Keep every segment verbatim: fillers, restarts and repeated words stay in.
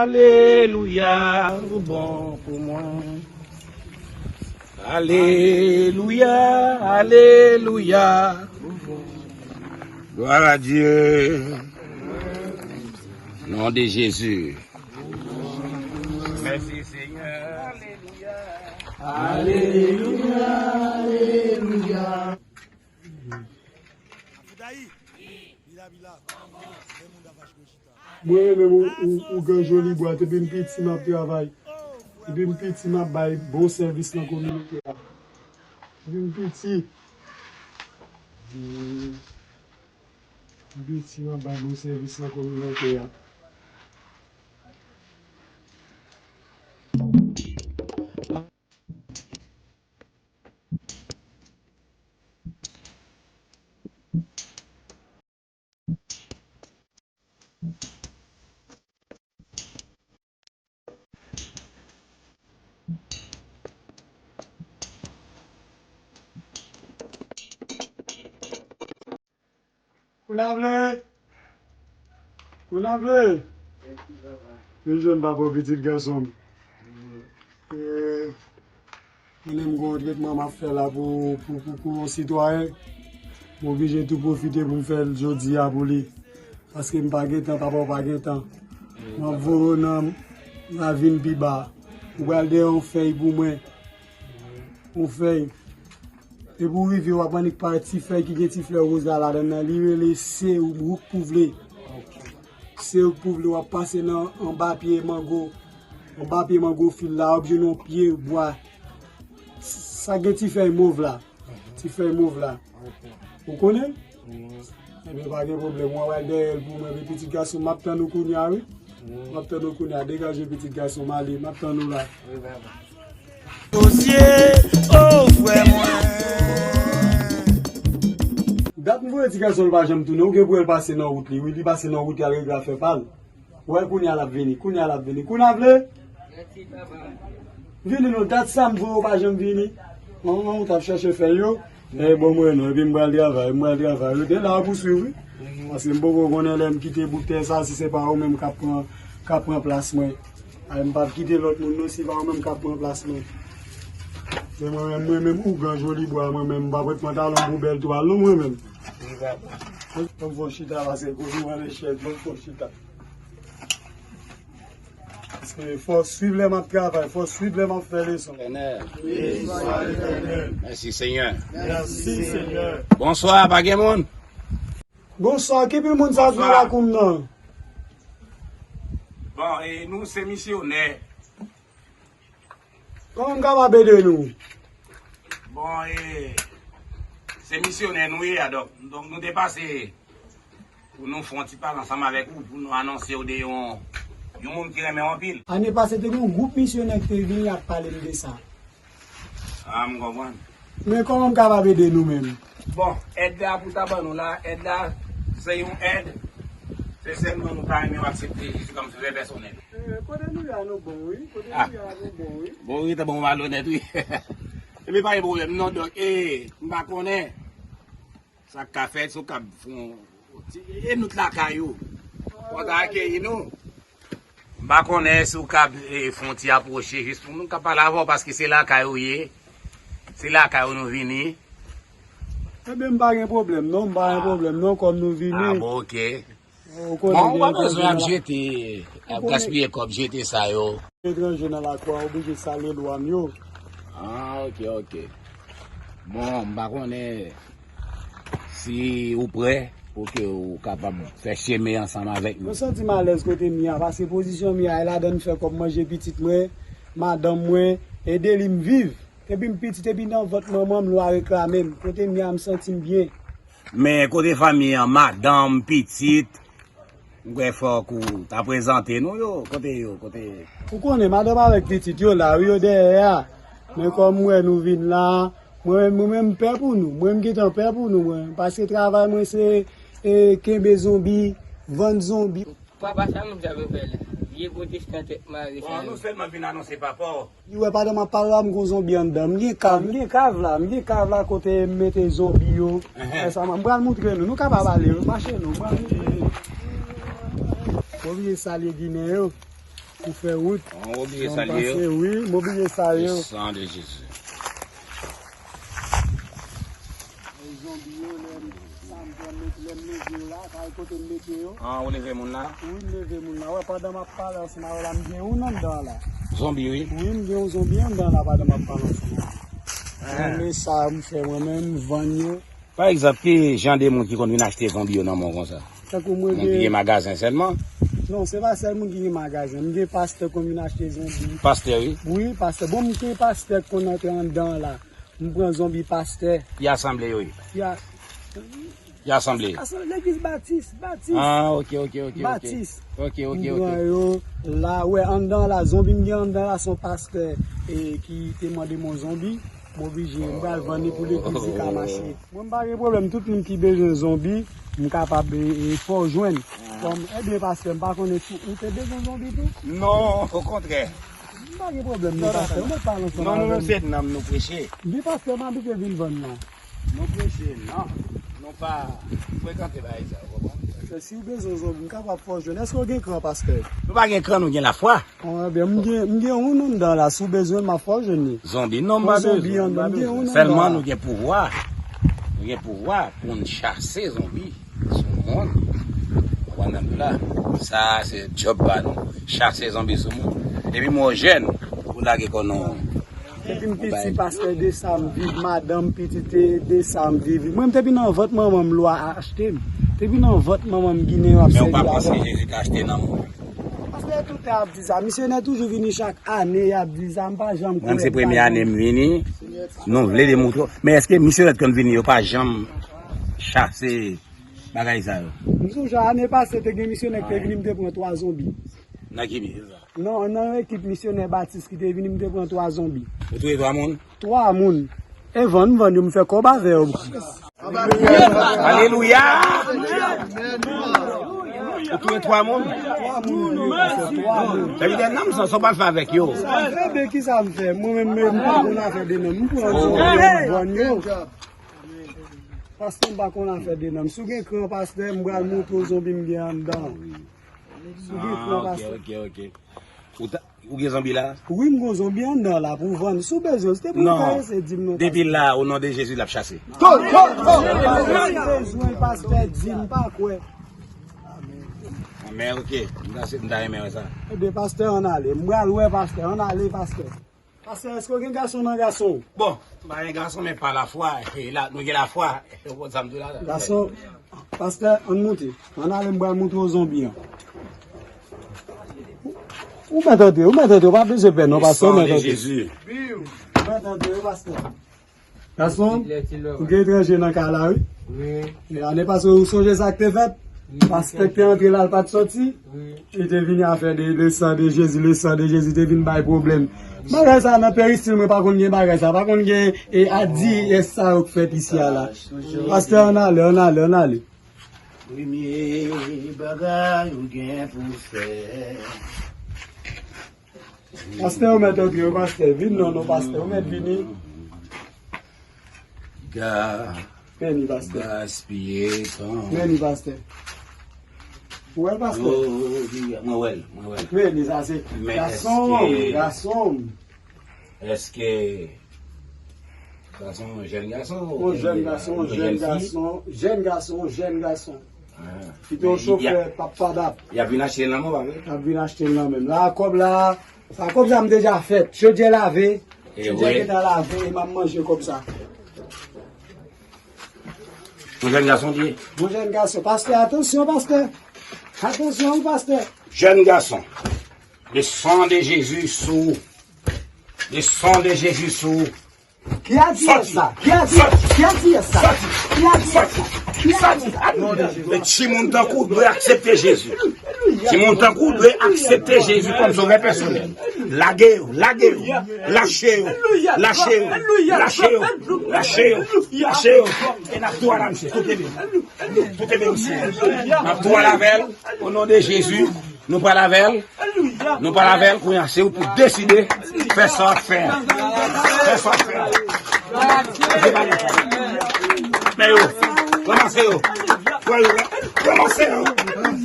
Alelouya, ou bon pou mwen. Alelouya, alelouya. Gloire à Dieu. Nom de Jésus. Mèsi, Senyè. Alelouya, alelouya. Mwen renmen ou, ou, ougan Jolibwa, depi m piti m ap travay. Depi m piti m ap bay bon sèvis nan kominote a. Depi m piti. Depi m piti m ap bay bon sèvis nan kominote a. Kounavle! Kounavle! Vin jwenn papa w, pitit gason m. E, konnen m gen yon tretman m ap fè la pou, pou, pou, pou yon sitwayen. M oblije tou pwofite pou m fè l jodi a pou li. Paske m pa gen tan, papa w pa gen tan. M ap voye w nan ravin pi ba. Ou pral dèyè yon fèy pou mwen. Yon fèy. Epi w rive, w ap annik pale ti fèy ki gen ti flè woz la ladann nan. Li rele se wouk pou vle. Se wouk pou vle, w ap pase nan anba pye mango. Anba pye mango fil la, w ap jwenn yon pye bwa. Sa gen ti fèy mov la. Ti fèy mov la. Ou konnen? Ebyen, pa gen pwoblèm. W a pral dèyè l pou mwen, epi pitit gason, m ap tann ou kounye a, wi. M ap tann ou kounye a. Degaje pitit gason m ale. M ap tann ou la. Dosye, oh, frè mwen. Dat m voye ti gason l pa janm tounen. Ou gen pou wè l pase nan wout li. Wi, li pase nan wout li al regle afè pa l. Wè, kounye a l ap vini. Kounye a l ap vini. Kounye a vle? Vini non, dat sa m voye w pa janm vini. An, an, ou t ap chèche fèy yo. E bon, mwen non, epi m pral travay, m pral travay. Rete la pou swiv, wi. Paske m poko konnen lè m kite bout tè sa, si se pa ou menm k ap pran, k ap pran plas mwen. Ay, m p ap kite lòt moun non, si pa ou menm k ap pran plas mwen. Men mwen menm, mwen menm, ougan Jolibwa, mwen menm, m p ap ret pantalon poubèl tou al non, mwen menm. Ban m fè yon chita, paske kote mwen ale chèz, ban m fè yon chita. Paske fò w swiv lè m ap travay, fò w swiv lè m ap fè leson. Etènèl. Mèsi, Senyè. Mèsi, Senyè. Bonswa, pa gen moun? Bonswa, ki pil moun sa k nan lakou m nan? Bon, e, nou se misyonè. Kòman m kapab ede nou? Bon, e, se misyonè nou ye a, donk, donk nou te pase pou nou fè yon ti pale ansanm avèk ou, pou nou anonse w de yon, yon moun ki renmen w anpil. Ane pase, te gen yon gwoup misyonè ki te vini ap pale m de sa. A, m konprann. Men kòman m kapab ede nou menm? Bon, èd la pou ta ban nou la, èd la, se yon èd. Se sèlman nou ta renmen w aksepte Jezi kòm sovè pèsonèl. Eh, kote nou ye a, nou bon, wi. Kote nou ye a, nou bon, wi. Bon, wi, ta bon, malonèt, wi. Epi pa gen pwoblèm, non, dòk, e, m pa konnen sa k ka fèt, si w kab fè yon ti, e nou t lakay ou. Fò w ta akeyi nou. M pa konnen si w kab, e, fè yon ti apwoche, jis pou moun k ap pale avè w, paske se lakay ou ye. Se lakay ou nou vini. Ebyen, m pa gen pwoblèm, non, m pa gen pwoblèm, non, kòm nou vini. A, bon, oke. Ou konnen. Bon, ou pa bezwen ap jete, ap gaspiye kòb, jete sa yo. Etranje nan lakou a oblije sale lwa m yo. A, oke, oke. Bon, m pa konnen si ou prè pou ke ou kapab fè chemen ansanm avèk nou. Mwen santi m alèz kote m ye a, paske pozisyon m ye a, e ladan m fè kòb manje pitit mwen, madanm mwen, e de li m viv. Depi m pitit, depi nan vant manman m, lwa reklame m. Kote m ye a, m santi m byen. Men kote fanmi an, madanm, pitit, m kwè fòk ou ta prezante nou yo. Kote yo? Kote? Ou konnen, madanm avèk pitit yo la, wi, yo dèyè a. Men kòm m wè nou vin la, mwen menm, mwen menm, m pè pou nou. Mwen, m gentan pè pou nou, mwen. Paske travay mwen, se, E kenbe zonbi, vann zonbi. Papa, sa moun sa vin fè la? Vye pwotestan tèt mare sa yo. Bon, nou sèlman vin anonse papa w. Li wè pandan m ap pale la, m gon zonbi anndan. M gen kav, m gen kav la, m gen kav la kote m mete zonbi yo. Enhen. Fè sa, m pral moutre nou. Nou kapab ale, mache nou, m pral moutre nou. M oblije salye Ginen yo pou fè wout. Ou oblije salye yo? Jan m pase, wi, m oblije salye yo. Le sang de Jésus. Zonbi yo, lè m, sa m fè, m met-, lè m leve yo la, sa e kote m mete yo. Ah, ou leve moun la? Wi, m leve moun la. Wè, pandan m ap pale ansanm avè w la, m gen youn anndan la. Zonbi, wi? Wi, m gen yon zonbi anndan la pandan m ap pale ansanm avè w. Ah. Men sa m fè mwen menm, m vann yo. Pa egzanp, ki jan de moun ki konn vin achte zonbi yo nan men w konsa? Tankou mwen gen. Moun ki gen magazen sèlman? Non, se pa sèl moun ki gen magazen. M gen pastè konn vin achte zonbi. Pastè, wi? Wi, pastè. Bon, m gen pastè k konn antre anndan la. M pran zonbi pastè. Ki asanble yo ye? Ki a- Asanble? Asanble legliz Batis, Batis. Ah, ok, ok, ok, ok. Batis. Ok, ok, ok. M pran yo la, wè, anndan la, zonbi m gen anndan la, se yon pastè, e, ki te mande m yon zonbi. M oblije, m pral vann li pou legliz li ka mache. Mwen, m pa gen pwoblèm, tout moun ki bezwen zonbi, m kapab, e, e, fè w jwenn. Kòm, ebyen, pastè, m pa konnen si ou te bezwen zonbi tou? Non, okontrè. M pa gen pwoblèm, non, pastè, ou mèt pale ansanm avè m. Non, nou menm se nanm nou preche. Di pastè m abitye vin vann nan. Nou preche, non. Nou pa frekante bagay sa, ou konprann? Pastè, si w bezwen zonbi, m kapab fè w jwenn. Èske w gen kran, pastè? Nou pa gen kran, nou gen lafwa. Ah, ebyen, m gen, m gen youn anndan la, si w bezwen, m ap fè w jwenn li. Zonbi, non, m pa bezwen, zonbi, m pa bezwen. Sèlman nou gen pouvwa. Nou gen pouvwa pou n chase zonbi sou moun. Ou konprann la? Sa, se djòb pa nou. Chase zonbi sou moun. Epi m wè w jèn, ou lage kò nan Depi m piti, pastè, de sa m viv, madanm, pitit, e de sa m viv. Mwen, m te vin nan vant manman m, lwa achte m. Te vin nan vant manman m, Ginen yo ap sèvi avè m. Men ou pa panse Jezi te achte nanm ou? Pastè, tout tan y ap di sa. Misyonè toujou vini chak ane, y ap di sa. M pa janm kwè. Mwen, se premye ane m vini. Nou vle demoutre. Men èske misyonè ki konn vini yo pa janm chase bagay sa yo? M sonje ane pase, te gen misyonè ki te vini, m te pran twa zonbi. Nan ki misye sa? Non, nan ekip misyonè Batis ki te vini, m te pran twa zonbi. Ou touye twa moun? Twa moun. E vann, m vann yo, m fè kòb avè yo. Alelouya! Ou touye twa moun? Twa moun, wi, pastè, twa moun. Sa vle di nanm sa, sa w pral fè avèk yo? Sa vle di ki sa m fè? Mwen menm, m pa konn afè de nanm. M pran zonbi, m vann yo. Pastè, m pa konn afè de nanm. Si w gen kran, pastè, m pral montre w zonbi m gen anndan. Ah, ok, ok, ok. Ou ta, ou gen zonbi la? Wi, m gon zonbi anndan la pou vann. Si w bezwen, se te pou w karese, di m non, pastè. Depi la, o non de Jezi, l ap chase. Bezwen, pastè, di m pa kwè. Amen, ok. M ta, m ta renmen wè sa. Ebyen, pastè, ann ale. M pral wè pastè. Ann ale, pastè. Pastè, èske w gen gason nan gason w? Bon, m pa gen gason, men pa lafwa, e la, nou gen lafwa. Ou konn sa m di w la, la. Gason, pastè, ann monte. Ann ale, m pral montre w zonbi an. Ou mèt antre, ou mèt antre, ou pa bezwen pè non, pastè, ou mèt antre. Le sang de Jésus. Ou mèt antre, wi, pastè. Gason, ou gen etranje nan kay la, wi. Wi. E ane pase, ou sonje sa k te fèt? Wi, m sonje. Pastè k te antre la, l pa t sòti? Wi. Li te vini afè de, le sang de Jésus, le sang de Jésus te vin bay pwoblèm. Bagay sa nan peristil, mwen pa konn gen bagay sa. Pa konn gen, e, adi, e sa yo k fèt isi a la. Pastè, ann ale, ann ale, ann ale. Premye bagay ou gen pou fè. Pastè, ou mèt antre, wi, pastè. Vin non, non, pastè. Ou mèt vini. Ga- Vini, pastè. Gaspiye tan. Vini, pastè. Ou wè l, pastè? Oh, wi, mwen wè l, mwen wè l. Vini, sa se gason, gason. Èske gason, jèn gason, yon jèn gason, yon jèn gason, jèn gason, jèn gason. Ki te yon chofè, pap padap. Y ap vin achte l nan men w, pa vre? Y ap vin achte l nan men m. La, kòb la, sa kòb sa m deja fèt. Chodyè lave, chodyè gentan lave, e m ap manje kòb sa. Yon jèn gason li ye. Yon jèn gason. Pastè, atansyon, pastè. Atansyon, wi, pastè. Jèn gason. Le sang de Jésus sou ou. Le sang de Jésus sou ou. Ki a di sa? Ki a di, ki a di sa? Ki a di sa? Ki a di sa? Kisa di? Men timoun tankou w dwe aksepte Jezi. Timoun tankou w dwe aksepte Jezi kòm sovè pèsonèl. Lage yo, lage yo, lache yo, lache yo, lache yo, lache yo, lache yo. E n ap tou al a misye, tout e byen. Tout e byen misye. N ap tou al avè l, o non de Jezi. Nou pral avè l. Nou pral avè l kounye a, se ou pou deside. Fè sa w ap fè a. Fè sa w ap fè a. Men yo, ranmase yo. Ranmase yo.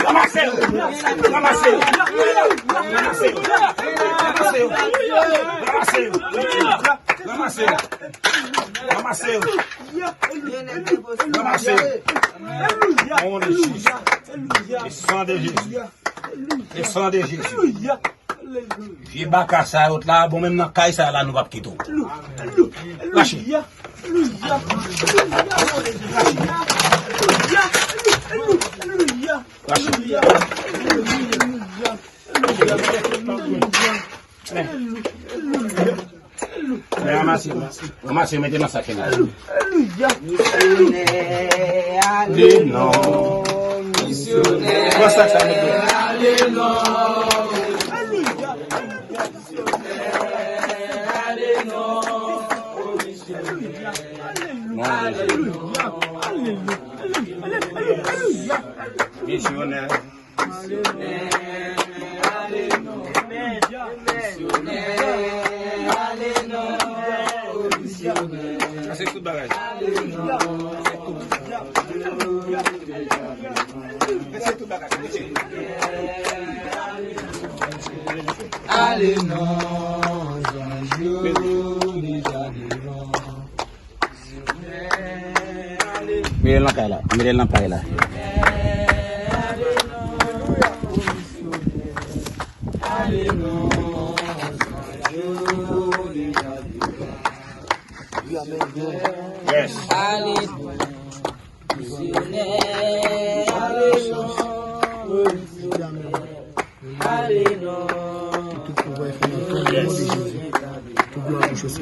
Ranmase yo. Ranmase yo. Ranmase yo. Ranmase yo. Ranmase yo. Ranmase yo. Ranmase yo. Ranmase yo. O non de Jezi. E san de Jezi. E san de Jezi. Vye baka sa yo t la, bon, menm nan kay sa la, nou p ap kite w. Rache. Rache. Men ranmase, ranmase, mete nan sak la. Misyonè, ale non. Misyonè, pran sak sa, mete. Ale non. Misyonè, ale non. Misyonè, ale non. Misyonè. Misyonè, ale non. Misyonè, ale non. Misyonè. Sa se tout bagay. Sa se tout bagay. Ale non, zanj yo deja devan. Mete l nan kay la, mete l nan kay la. Yes. Tout pouvwa e fè nan non de Jezi. Tout glwa pou Jezi.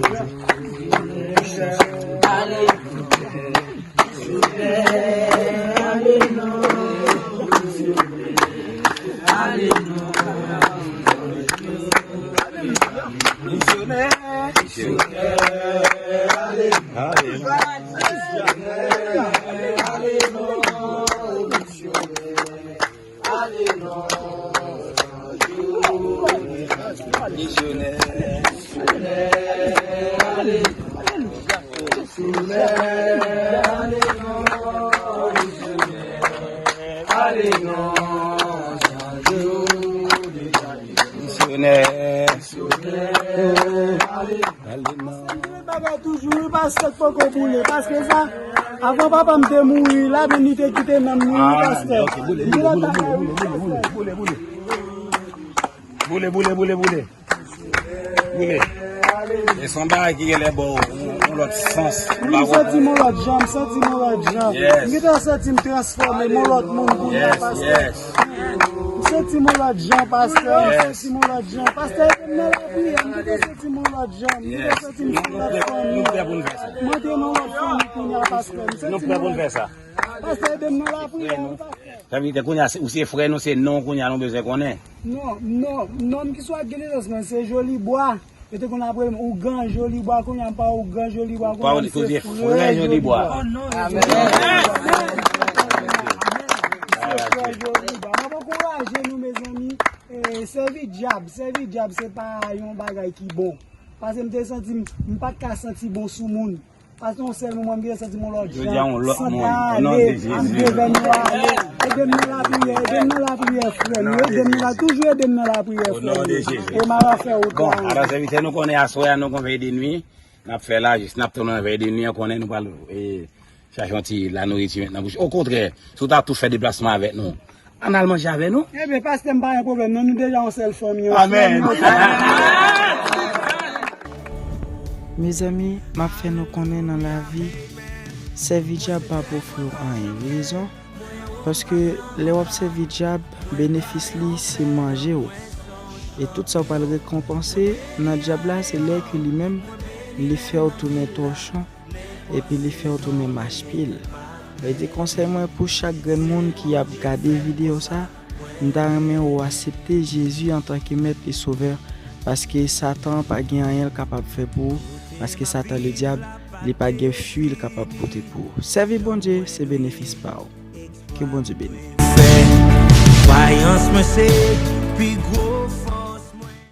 Misyonè. Pastè gen bagay toujou, wi, pastè k poko boule. Paske sa, avan papa m te mouri, la menm li te kite nanm li, wi, pastè. Gen lòt bagay, wi, pastè. Boule, boule, boule, boule. Boule. E se yon bagay ki genlè ba w yon, yon lòt sans. Wi, m santi m yon lòt jan, m santi m yon lòt jan. Yes. M gentan santi m transfòme, m yon lòt moun kounye a, pastè. Yes, yes. M santi m yon lòt jan, pastè. M santi m yon lòt jan. Pastè, ede m nan lapriyè. M gentan santi m yon lòt jan. M gentan santi m sou lòt fanmi. Nou prè pou n fè sa. M antre nan lòt fanmi kounye a, pastè. M santi m yon lòt jan. Pastè, ede m nan lapriyè, wi, pastè. Sa vle di kounye a, se, ou se frè nou, se non kounye a nou bezwen konnen. Non, non, non ki swa gen nesans mwen, se Jolibwa. Yo te konn ap rele m Ougan Jolibwa, kounye a m pa Ougan Jolibwa, kounye a m se Frè Jolibwa. Amèn. Se Frè Jolibwa. M ap ankouraje nou, mezanmi. E, sèvi dyab, sèvi dyab se pa yon bagay ki bon. Paske m te santi m, m pa t ka santi bon sou moun. Paske yon sèl moman m gentan santi m yon lòt jan. Jodi a yon lòt moun. O non de Jezi. Ede m nan lapriyè, ede m nan lapriyè, frè m. Ede m nan la, toujou ede m nan lapriyè, frè m. O non de Jezi. E m a fè wout la. Bon, alò, sèvitè, nou konnen aswè a nou gon vèy de nwi. N ap fè la, jis n ap tounen vèy de nwi an, konnen nou pral, e, chache yon ti lanouriti mentnan pou, okontrè, si w ta tou fè deplasman avèk nou, ann al manje avè nou. Ebyen, pastè, m pa gen pwoblèm, non, nou deja yon sèl fanmi, yon frè m. Amèn. Mezanmi, m ap fè nou konnen nan lavi, sèvi dyab p ap ofri w anyen. Rezon, paske lè w ap sèvi dyab, benefis li se manje w. E tout sa w pral rekonpanse nan dyab la, se lè ke li menm, li fè w tounen tòchon, epi li fè w tounen machpil. Li di, konsèy mwen pou chak grenn moun ki ap gade videyo sa, m ta renmen ou aksepte Jezi antanke Mèt e Sovè, paske Satan pa gen anyen l kapab fè pou ou, paske Satan ledyab, li pa gen fwi l kapab pote pou ou. Sèvi Bondye, se benefis pa ou. Ke Bondye beni. Kwayans mwen se pi gwo